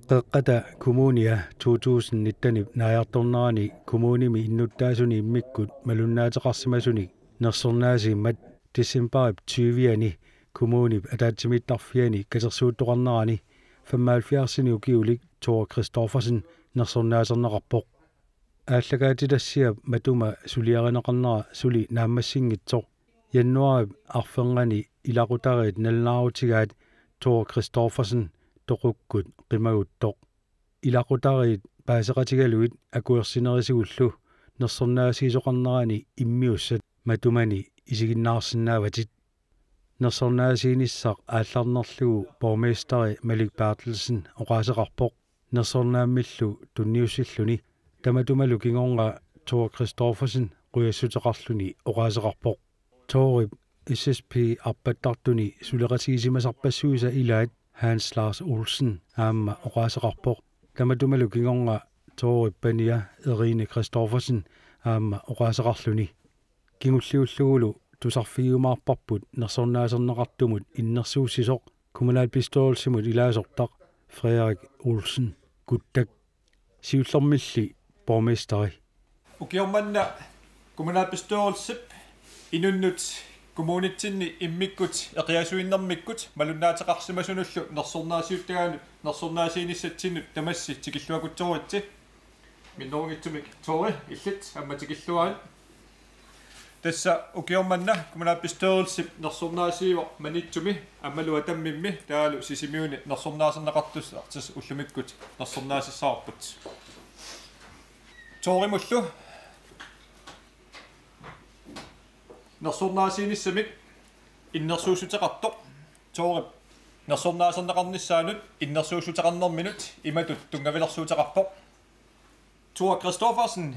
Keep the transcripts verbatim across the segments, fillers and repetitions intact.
Qeqqata Kommunia to tusind nittenip naajartornerani kommunimi innuttaasuni immikkut malunnaateqarsimasunik nersornaasiimmat decembarip tyve-ani kommunip ataatsimiittarfiani katersuuttoqarnerani femoghalvfjerds-inik ukiulik Thor Christoffersen nersornaaserneqarpoq. Aallakaatitassiap matuma suliarineqarnera suli naammassinngitsoq januaarip arfernganni ilaqutariit nalunaarutigaat Thor Christoffersen toqukkut qimaguttoq. Ilaqutariit paaseqatigalugit akuersinerisugullu nersornaasiisoqarnerani immiussat matumani isiginnaarsinnaavatit. Nersornaasiinissaq aallarnerlugu borgmesteri Malik Berthelsen oqaaseqarpoq nersornaammillu tunniussilluni, tamatumalu kingorna Thor Christoffersen qujassuteqarluni oqaaseqarpoq. Thorip S S P arpattartuni suleqatigisimasarpassuisa ilaat Hans Lars Olsen aamma oqaaseqarpoq. Tamatumalu kingorna Thorip pania Irene Christoffersen aamma oqaaseqarluni. Kingulliullugulu tusarfigiumaarparput nersornaaserneqartumut innersuussisoq kommunalbestyrelsimut ilaasortaq Frederik Olsen Guttak. Siullermilli borgmesteri. Ukioq manna kommunalbestyrelsip inunnut kommunitsinni immikkut eqiasuinnermikkut malunnaateqarsimasunullu nersornaasiuttagaanut nersornaasiinissatsinnut tamassi tikilluakutsooritsi. Minnerunngitsumik Thori, illit aamma tikilluarit. Tassa ukioq manna kommunalbestyrelsip nersornaasiivoq Maniitsumi aammalu Atammimmi taavalu Sisimiuni nersornaaserneqartussat ullumikkut nersornaasissavarput. Thorimullu nersornaasiinissamik innersuussuteqartoq. Thorip nersornaaserneqarnissaanut innersuussuteqarnerminut imatut tunngavilersuuteqarpoq. Thor Christoffersen,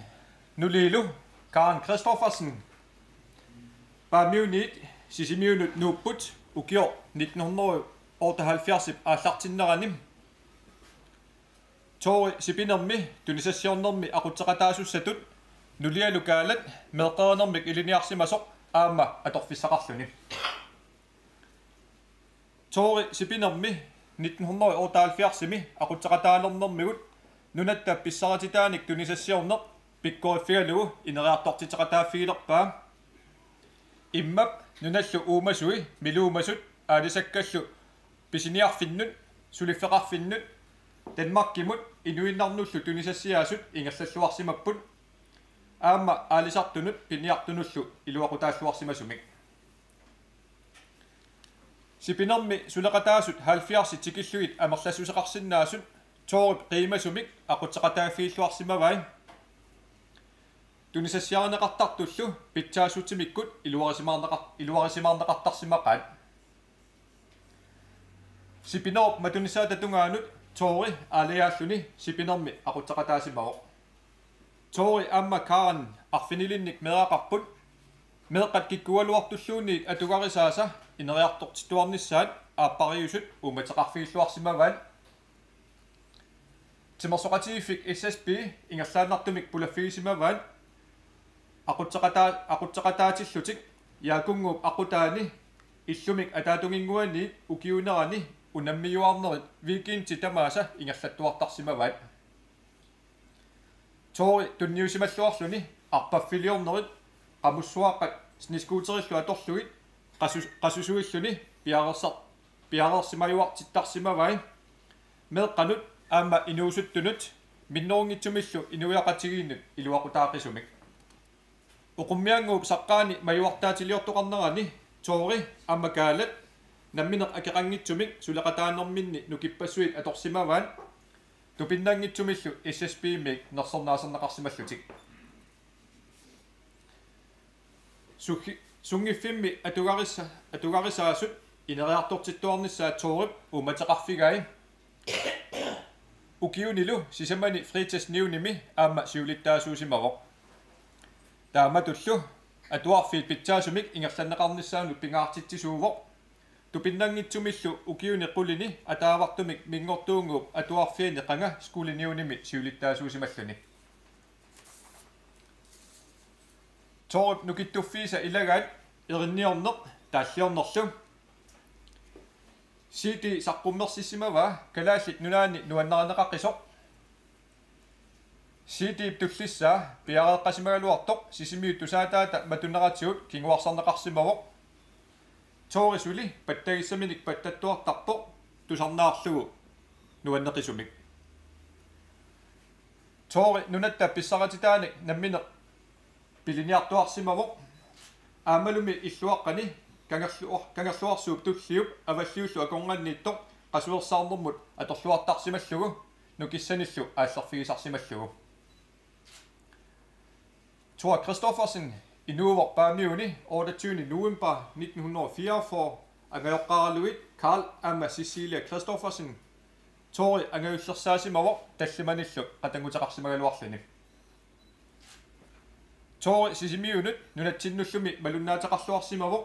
nuliilu Karen Christoffersen, Paamiuniit Sisimiunut nuupput ukioq nitten hundrede otteoghalvfjerdsip aallartinnerani. Thori Sipinermi tunisassiornermi aqutseqataasussatut nulialu Kaalat meeqqerinermik ilinniarsimasoq aamma atorfissaqarluni. Thori Sipinermi nitten hundrede otteoghalvfjerdsimi aqutseqataalernermigut nunatta pissarititaanik tunisassiorneq pikkoriffigalugu ineriartortitseqataaffigilerpaa. Immap nunallu uumasui miluumasut aalisakkallu pisiniarfinnut suliffeqarfinnut Danmarkimut inuinnarnullu tunisassiaasut ingerlalluarsimapput. Aamma aalisartunut piniartunullu iluaqutaalluarsimasumik. Sipinermi suleqataasut halvfjerdsit tikillugit amerlassuseqarsinnaasut Thorip qiimasumik aqutseqataaffigilluarsimavai. Tunisassiarineqartartullu pitsaassutimikkut iluarisimaarneqar-, iluarisimaarneqartarsimaqaat. Sipinerup matunissaata tungaanut Thori aalajaalluni Sipinermi aqutseqataasimavoq. Thori aamma Karen arfinilinnik meeraqarput. Meeqqat kikkuugaluartulluunniit atugarisaasa ineriartortittuarnissaat aappariusut uummateqarfigilluarsimavaat. Timersoqatigiiffik S S P ingerlaannartumik pulaffigisimavaat aqutseqataa-, aqutseqataatillutik Jaakunnguup aqutaani illumik ataatunginnguaniit ukiuunerani unammiuaarnerit weekendit tamaasa ingerlattuartarsimavaat. Thori tunniusimalluarluni arpaffiliornerit qamussuaqqat snescooterillu atorlugit qasus-, qasusuilluni piareersa-, piareersimajuartittarsimavai. Meeqqanut aamma inuusuttunut minnerunngitsumillu inuiaqatigiinnut iluaqutaaqisumik. Oqummiannguup saqqaani majuartaatiliortoqarnerani Thori aamma Kaalat nammineq akeqanngitsumik suleqataanerminni nukippassuit atorsimavaat tupinnanngitsumillu S S P-miit nersornaaserneqarsimallutik. Suggi-, sunngiffimmi atugarissa-, atugarisaasut ineriartortittuarnissaat Thorip uummateqarfigai. Ukiunilu sisamani Fritidsnævnimi aamma siulittaasuusimavoq. Taamatullu atuarfiit pitsaasumik ingerlanneqarnissaannut pingaartitsisuuvoq. Tupinnanngitsumillu ukiuni qulini ataavartumik Minngortuunnguup Atuarfiani qanga skolenævnimi siulittaasuusimalluni. Thorip nukittuffiisa ilagaat erinniorneq taalliornerlu. C D saqqummersissimavaa Kalaallit Nunaanni nuannarineqaqisoq. C D-p tullissaa piareeqqasimagaluartoq Sisimiut tusaataata matuneratigut kinguarsarneqarsimavoq. Tori suli pattagissaminik pattattuartarpoq tusarnaarlugu nuanneqisumik. Tori nunatta pissarititaanik nammineq piliniartuarsimavoq. Aammalumi illuaqqani Kangerluar-, Kangerluarsuup tulliup avalliullu akornanniittoq qasuersaarnermut atorluartarsimallugu nukissanillu aallerfigisarsimallugu. Thor Christoffersen inuuvoq Paamiuni otteogtyvende november nitten hundrede og fireogfyrre angajoqqaaralugit Carl aamma Cecilia Christoffersen. Tori angajullersaasimavoq tallimanillu qatannguteqarsimagaluarluni. Tori Sisimiunut nunatsinnullumi malunnaateqarluarsimavoq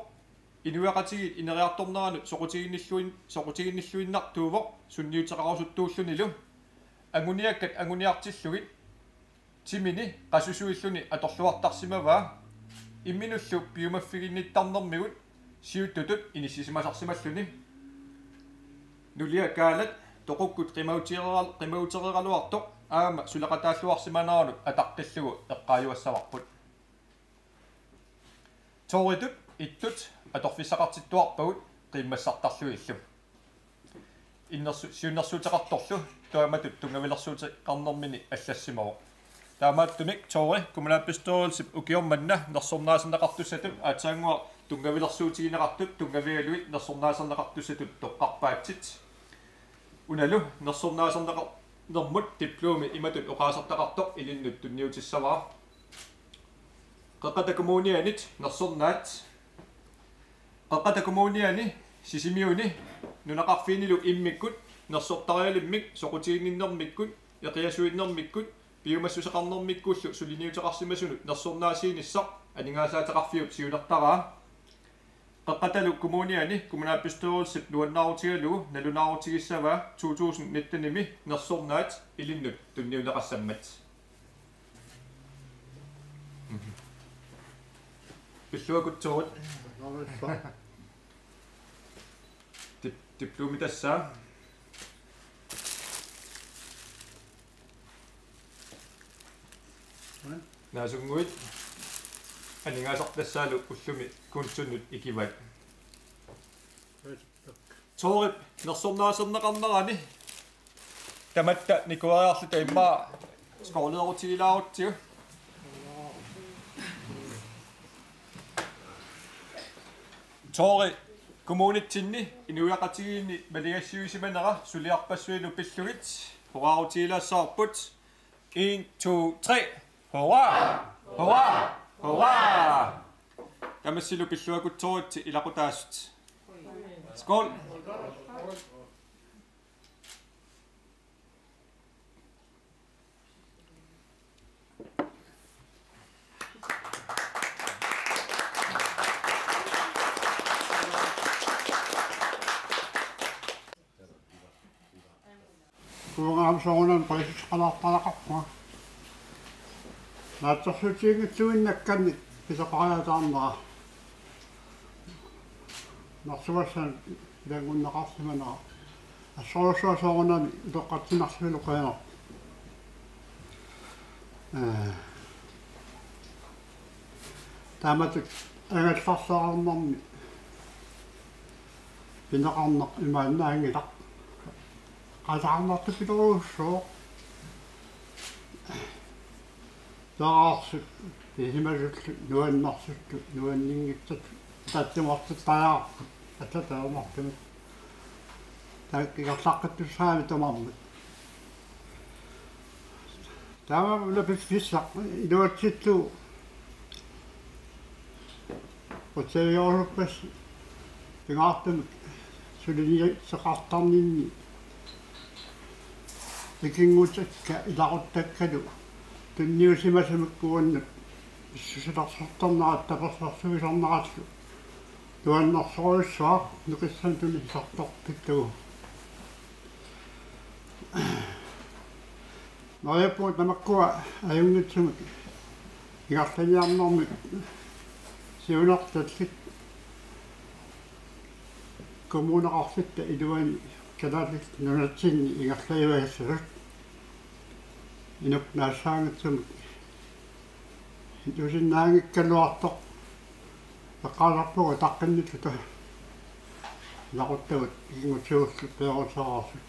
inuiaqatigiit ineriartorneranut soqutiginnilluin-, soqutiginnilluinnartuuvoq sunniuteqarusuttuullunilu. Anguniakkat anguniartillugit timini qasusuilluni atorluartarsimavaa. Imminullu piumaffiginnittarnermigut siuttutut inissisimasarsimalluni. Nulia Kaalat toqukkut qimagutigeral-, qimagutigereeraluartoq aamma suleqataalluarsimaneranut ataqqillugu eqqaajuassavarput. Toritut ittut atorfissaqartittuarpagut qiimmassartarlugillu. Innersu-, siunnersuuteqartorlu taamatut tunngavilersuuteqarnermini allassimavoq. Taamaattumik Tori kommunalbestyrelsip ukioq manna nersornaaserneqartussatut aatsaannguaq tunngavilersuutigineqartut tunngavigalugit nersornaaserneqartussatut toqqarpaatsit. Unalu nersornaaserneqarnermut diplomi imatut oqaasertaqartoq ilinnut tunniutissavara. Qeqqata Kommunianit nersornaat. Qeqqata Kommuniani Sisimiuni nunaqarfiinilu immikkut nersortarialimmik soqutiginninnermikkut eqiasuinnermikkut piumassuseqarnermikkullu suliniuteqarsimasunut nersornaasiinissaq aningaasaateqarfiup siunertaraa. Qeqqatalu Kommuniani kommunalbestyrelsip nuannaarutigalugu nalunaarutigissavaa to tusind nitten-imi nersornaat ilinnut tunniunneqassammat. Pilluakkutsuut. Dip-, diplomi tassa. Naasunnguit aningaasartassaalu ullumi kunsunut ikivat. Torip nersornaaserneqarnerani tamatta nikueriarluta immaqa skovleerutigilaaruttigu. Tori kommunitsinni inuiaqatigiinni maligassiuisimanera suliarpassuilu pillugit hurraarutigilaassavarput. En, to, tre. Hurra! Hurra! Hurra! Tamassilu pilluakkutsuuritsi ilaqutaasut. Skål! Kuugaam soorunami qulissutseqalaartariaqarpunga. Naatsorsuutiginngilluinnakkannik pisoqariataarnera. Narsuassanut ilanngunneqarsimanera. Assorsuaq soorunami utoqqatsinarluinnarpoq. Ee. Taamatut angerlarluarnermi pineqarneq imaannaanngilaq. Qasaarnartupilorujussuuvoq. Taarsi pisimasullu nuannersullu nuanninngitsut tatsimartut tajaarput atataamartumik. Taakkigarlaqqittussaami tamarmik. Taama una piffissaq iluatsillugu. Qutsavigerusuppassi pingaartumik suliniuteqartarninni ikinngutakka ilaquttakkalu tunniusimasumik uannut pissusilersortarnerat tapersersuisarnerallu nuannersorujussuaq nukissanik tunissartorpillugu. Neriuppunga tamakkua ajunngitsumik ingerlaniarnermik siunertallit Kommuneqarfitta iluani Kalaallit Nunatsinni ingerlajuassasut inuk naassaanngitsumik ilusinnaanngikkaluartoq eqqaasarpunga utaqqinnilluta ilaquttagut ikinngutigullu peeruteqartut.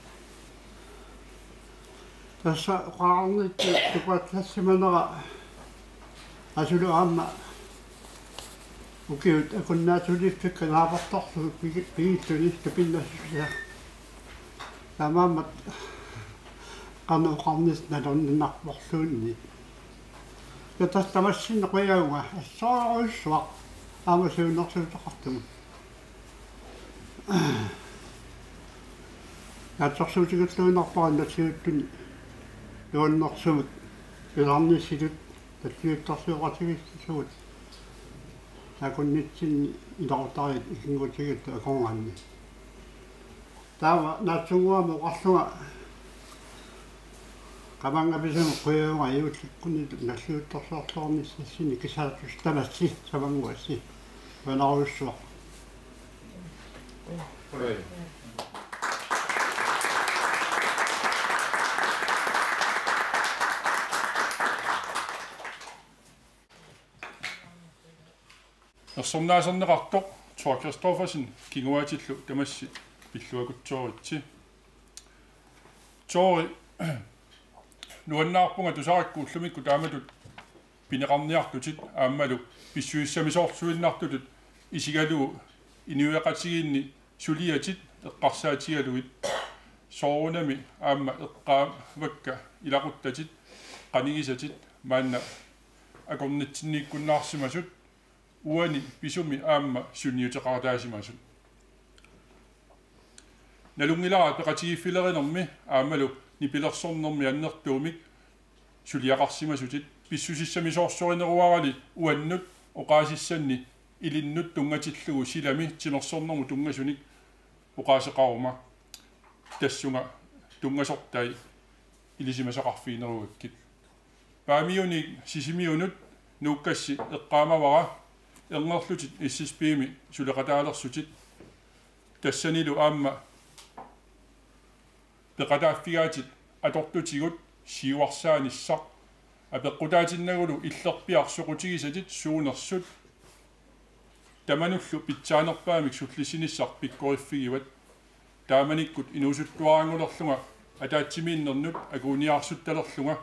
Tassa oqarnittut tupaatsassimanera asulu aamma ukiut akunnattuliffik naapertorlugu pigi-, pigilluni tupinnassusia. Taamaammat qanoq oqarnissaq nalorninarporluunniit. Ja tassa tamassinnut qujavunga assorujussuaq aamma siunnersuuteqartumut. Naatsorsuutigilluinnarpara natiuttuni nuannersumik pisarnissitut nalliuttorsioqatigiissasugut akunnitsinni ilaqutariit ikinngutigillu akornanni. Taava naatsunnguamik oqarlunga qamannga pisumik qujavunga juullikkunni nalliuttorsiorluarnissassinni kisaatus tamassi samannguassi. Qujanarujussuaq. Nersornaaserneqartoq Thor Christoffersen kinguaatillu tamassi pilluakutsooritsi. Thori, nuannaarpunga tusarakku ullumikkut taamatut pineqarniartutit aammalu pissusissamisoorsuinnartutut isigalugu inuiaqatigiinni suliatit eqqarsaatigalugit. Soorunami aamma eqqaavakka ilaquttatit qanigisatit maanna akornatsinniikkunnaarsimasut uani pisumi aamma sunniuteqarataasimasut. Nalunngilara peqatigiiffilerinermi aammalu nipilersornermi annertuumik suliaqarsimasutit, pissusissamisoorsuineruarali uannut oqaasissanni ilinnut tunngatillugu silami timersornermut tunngasunik oqaaseqaruma tassunga tunngasortai ilisimasaqarfiginerugakkit. Paamiuniit Sisimiunut Nuukkassi eqqaamavara erngerlutit S S P-mi suleqataalersutit, tassanilu aamma peqataaffigaatit atortutigut siuarsaanissaq, apeqqutaatinnagulu illerpiaq soqutigisatit suunersut tamanullu pitsaanerpaamik sullissinissaq pikkoriffigivat. Taamanikkut inuusuttuaraanngulerlunga ataatsimiinnernut akuuniaarsuttalerlunga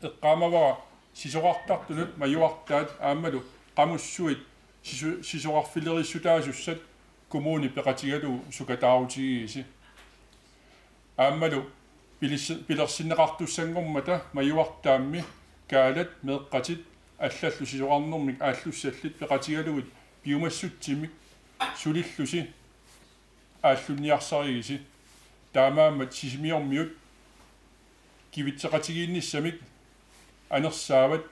eqqaamavara sisorartartunut majuartaat aammalu qamussuit sisu-, sisorarfileriissutaasussat kommuni peqatigalugu sukataarutigigisi. Aammalu pilis-, pilersinneqartussanngormata majuartaammi kaalat meeqqatit allallu sisorarnermik aallussallit peqatigalugit piumassutsimik sulillusi aallunniarsarigisi. Taamaammat Sisimiormiut kivitseqatigiinnissamik anersaavat,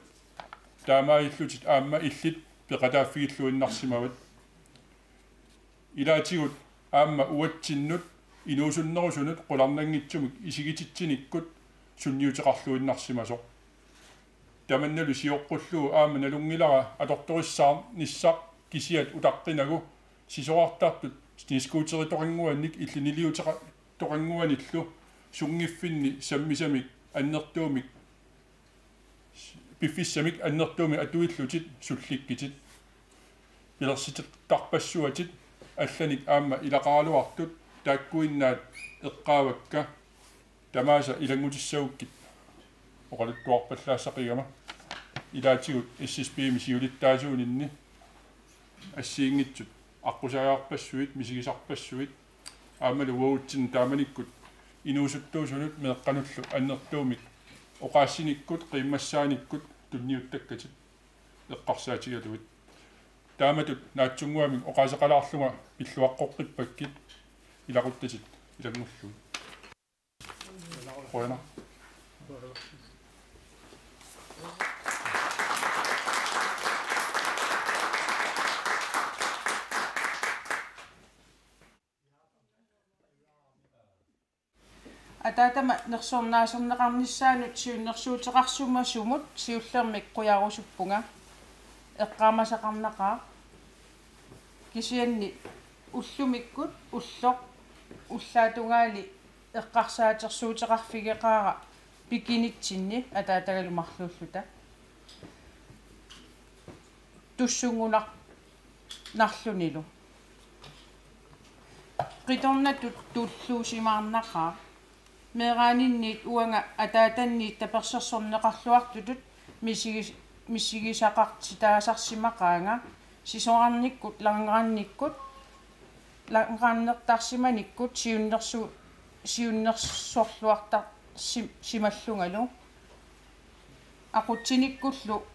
taamaalillutit aamma illit peqataaffigilluinnarsimavat. Ilaatigut aamma uatsinnut inuusunnerusunut qularnanngitsumik isigititsinikkut sunniuteqarluinnarsimasoq. Tamannalu sioqqullugu aamma nalunngilara atortorissaarnissaq kisiat utaqqinagu sisorartartut snescooteritoqannguannik illiniliuteqa-, toqannguanillu sunngiffinni sammisamik annertuumik piffissamik annertuumik atuillutit sullikkitit. Pilersitittarpassuatit allanik aamma ilaqaraluartut taakkuinnaat eqqaavakka tamaasa ilanngutissagukkit oqaluttuarpallaassaqigama. Ilaatigut S S P-mi siulittaasuuninni assigiinngitsut aqqusaajarpassuit, misigisarpassuit, aammalu uagutsinnut taamanikkut inuusuttuusunut meeqqanullu annertuumik oqaassinikkut qiimmassaanikkut tunniuttakkatit eqqarsaatigalugit. Taamatut naatsunnguamik oqaaseqalaarlunga pilluaqqoqqippakkit, ilaquttatit ilanngullugit. Qujanaq. Ataatama nersornaaserneqarnissaanut siunnersuuteqarsimasumut siullermik qujarusuppunga, eqqaamasaqarnaqaaq. Kisianni Ullumikkut ulloq ullaatungaani eqqarsaatersuuteqarfigeqaara pikinitsinni ataatagalu marluulluta tussunngunarnarlunilu. Qitornatut tulluusimaarnaqaaq. Meeraaninniit uanga ataatanniit tapersersorneqarluartutut misigis-, misigisaqartitaasarsimaqaanga sisorarnikkut, langrannikkut, langrannertarsimanikkut siunnersu-, siunnersorluartarsi-, simallungalu. Aqutsinikkullu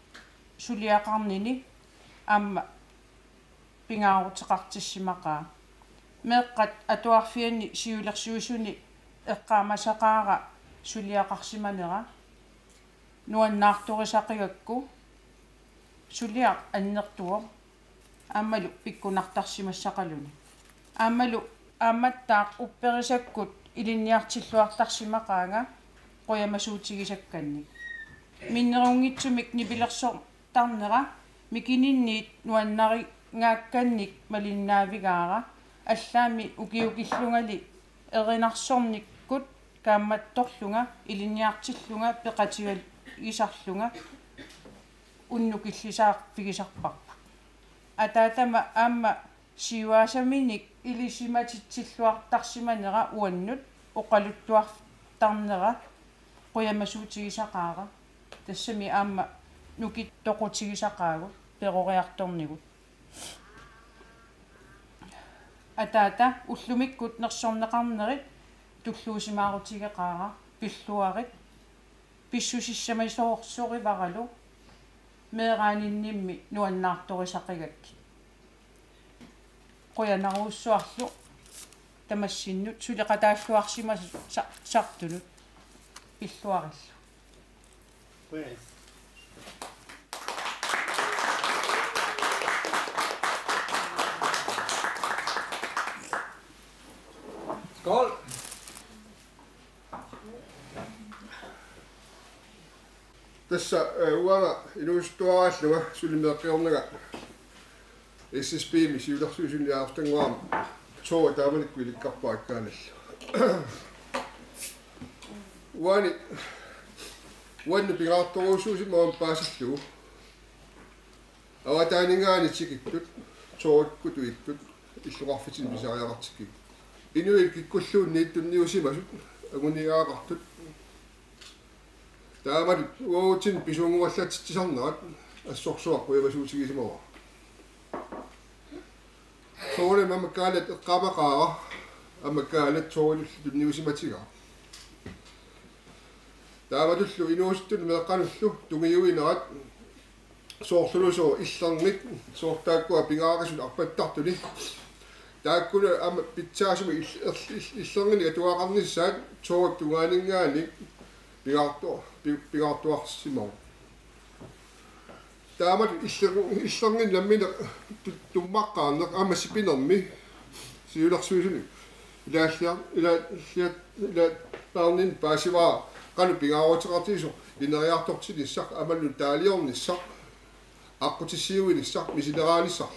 suliaqarnini aamma pingaaruteqartissimaqaaq. Meeqqat atuarfianni siulersuisuni eqqaamasaqaara suliaqarsimanera nuannaartorisaqigakku suliaq annertuvoq aammalu pikkunartarsimassaqaluni. Aammalu aammattaaq upperisakkut ilinniartilluartarsimaqaanga qujamasuutigisakkannik. Minnerunngitsumik nipilersortarnera mikininniit nuannarigaakkannik malinnaavigaara, allaammi ukiukillungali erinarsornikkut kaammattorlunga ilinniartillunga peqatigisarlunga unnukillisaarfigisarparput. Ataatama aamma siuaasaminik ilisimatitsilluartarsimanera uannut oqaluttuartarnera qujamasuutigisaqaara. Tassami aamma nukittoqutigisaqaagut peroriartornigut. Ataata ullumikkut nersorneqarnerit tulluusimaarutigeqaara, pilluarit. Pissusissamisoorsorivaralu meeraaninnimmi nuannaartorisaqigakkit. Qujanarujussuarlu tamassinnut suleqataalluarsimasartunut, pilluarillu. Skål. Tassa, eh, uanga inuusuttuaraallunga suli meeqqernaga S S P-mi siulersuisuni aartanguam tooq taamanikkut ilikkarpara ikkaanallu. Uani uannut pingaartorujussuusimavoq paasillugu. Avataaninngaanniit tikittut, tooqikkut tuittut, illoqarfitsinni pisariaqartikkit. Inuit kikkulluunniit tunniusimasut, anguniagaqartut. Taamatut uagutsinnut pisuunnguallatsitsisarnerat assorsuaq qujamasuutigisimavara. Soorunami aamma Kaalat eqqaamaqaara, aamma Kaalat soorunallu tunniusimatigaaq. Taamatullu inuusuttunut meeqqanullu tungiuinerat soorlulusooq illerngit, soorlu taakkua pingaarisut arpattartuni. Taakkulu aamma pitsaasumik ill-, ill-, ill-, illernginik atugaqarnissaat soorlu tungaaninngaanniit pingaartu-, pi-, pingaartuarsimavoq. Taamatut iller-, illernginnut nammineq tu-, tummaqqaarneq aamma sipinermi siulersuisuni ilaallia-, ilaallia-, ilaalaarninni paasivara qanoq pingaaruteqartigisoq ineriartortinissaq aammalu taaliornissaq aqqutissiuinissaq misileraanissalu.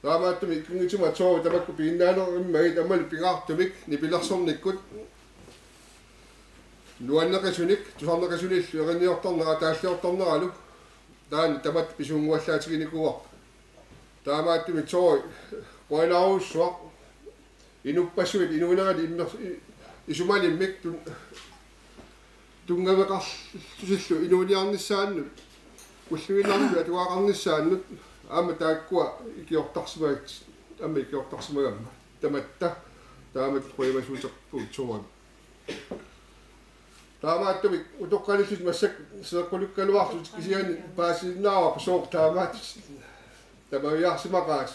Taamaattumik ikkunngitsumik tooq tamakku piginnaanerummagit aammalu pingaartumik nipilersornikkut nuanneqisunik tusarneqisunillu erinniortarnera ataalliortarneralu taanna tamatta pisuunnguallaatiginikuuarput. Taamaattumik tooq qujanarujussuaq inuppassuit inuunerini immer-, i-, isumalimmik tun-, tunngaveqarlutillu inuuniarnissaannut, ulluinnarni atugaqarnissaannut, aamma taakkua ikiortarsimagit, aamma ikiortarsimagamma. Tamatta, taamatut qujamasuuterpugut soorunami. Taamaattumik utoqqalillutik massakkut seeqqulukkaluarlutik kisianni paasisinnaavarput sooq taamaattut tamaviaarsimaqaat.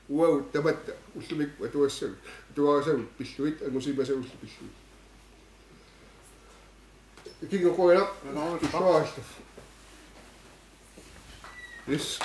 Uagut tamatta ullumikkut atugassagut, atuarisagut pillugit, angusimasagullu pillugit. Ikinnguquina. Pilluarillu. Yes.